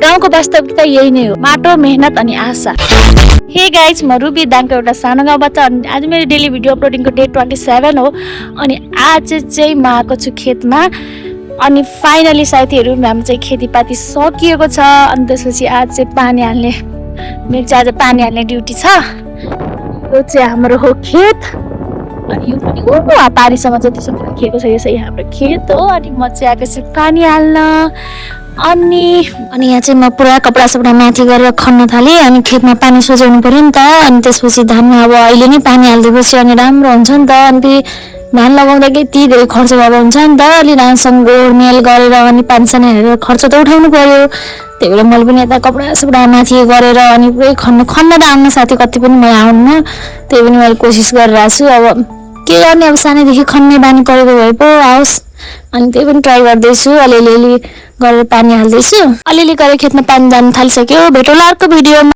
गाउँको वास्तविकता यही नै हो, माटो, मेहनत अनि आशा। हे गाइज, म रुबी दाङको एउटा सानो गाउँबाट। अनि आज मेरो डेली भिडियो अपलोडिङको डेट 27 हो। अनि आज चाहिँ म आएको छु खेतमा। अनि फाइनली साथीहरू हाम्रो चाहिँ खेतीपाती सकिएको छ। अनि त्यसपछि आज चाहिँ पानी हाल्ने, मेरो चाहिँ आज पानी हाल्ने ड्युटी छ। यो चाहिँ हाम्रो हो खेत। अनि यो पनि पानीसँग जतिसम्म राखिएको छ यो चाहिँ हाम्रो खेत हो। अनि म चाहिँ आएको छु पानी हाल्न। अनि यहाँ चाहिँ म पुरा कपडा सपडा माथि गरेर खन्न थालेँ। अनि खेतमा पानी सजाउनु पर्यो नि त। अनि त्यसपछि धानमा अब अहिले नै पानी हालिदिएपछि अनि राम्रो हुन्छ नि त। अनि धान लगाउँदा यति धेरै खर्च भएर हुन्छ नि त। अलि राम्रोसँग गोडमेल गरेर अनि पानी सानी हालेर खर्च त उठाउनु पर्यो। त्यही भएर मैले पनि यता कपडा सपडा माथि गरेर अनि पुरै खन्न त आउनु साथी कति पनि मलाई आउनु। त्यही पनि मैले कोसिस गरिरहेको छु। अब के गर्ने, अब सानैदेखि खन्ने बानी परेको भए पो आओस्। अनि त्यही पनि ट्राई गर्दैछु। अलिअलि गरेर पानी हाल्दैछु। अलिअलि गरेर खेतमा पानी जान थालिसक्यो। भेटौँला अर्को भिडियोमा।